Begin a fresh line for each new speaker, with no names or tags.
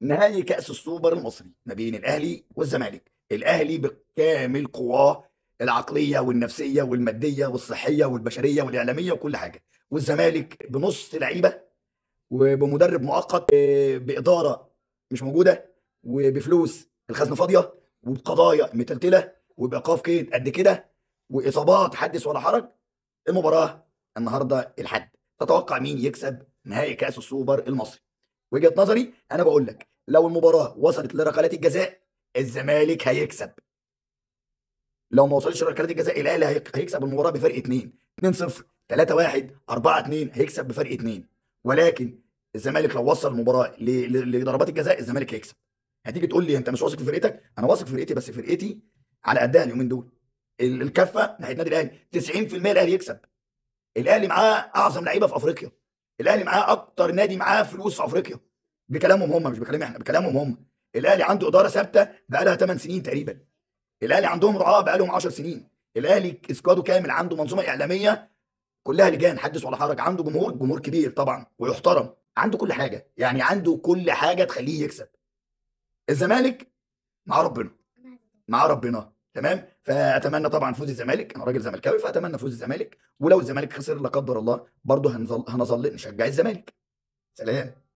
نهائي كأس السوبر المصري ما بين الأهلي والزمالك. الأهلي بكامل قواه العقلية والنفسية والمادية والصحية والبشرية والإعلامية وكل حاجة، والزمالك بنص لعيبة وبمدرب مؤقت، بإدارة مش موجودة، وبفلوس الخزنة فاضية، وبقضايا متلتلة، وبإيقاف قيد قد كده، وإصابات حدث ولا حرج. المباراة النهارده الحد، تتوقع مين يكسب نهائي كأس السوبر المصري؟ وجهة نظري أنا بقول لك لو المباراة وصلت لركلات الجزاء الزمالك هيكسب، لو ما وصلتش لركلات الجزاء الأهلي هيكسب المباراة بفرق 2، 2-0، 3-1، 4-2، هيكسب بفرق 2. ولكن الزمالك لو وصل المباراة لضربات الجزاء الزمالك هيكسب. هتيجي تقول لي انت مش واثق في فرقتك؟ انا واثق في فرقتي، بس فرقتي على قدها اليومين دول. الكفة ناحية النادي الاهلي 90% الاهلي يكسب. الاهلي معاه اعظم لعيبة في افريقيا، الاهلي معاه اكتر نادي معاه فلوس في افريقيا، بكلامهم هم مش بكلام احنا، بكلامهم هم. الاهلي عنده ادارة ثابتة بقى لها 8 سنين تقريبا، الاهلي عندهم رعاه بقى لهم 10 سنين، الاهلي squad ه كامل، عنده منظومة اعلامية كلها لجان حدث ولا حرج، عنده جمهور، جمهور كبير طبعا ويحترم، عنده كل حاجة، يعني عنده كل حاجة تخليه يكسب. الزمالك مع ربنا، مع ربنا، تمام. فاتمنى طبعا فوز الزمالك، انا راجل زملكاوي فاتمنى فوز الزمالك، ولو الزمالك خسر لا قدر الله برضه هنظل نشجع الزمالك. سلام.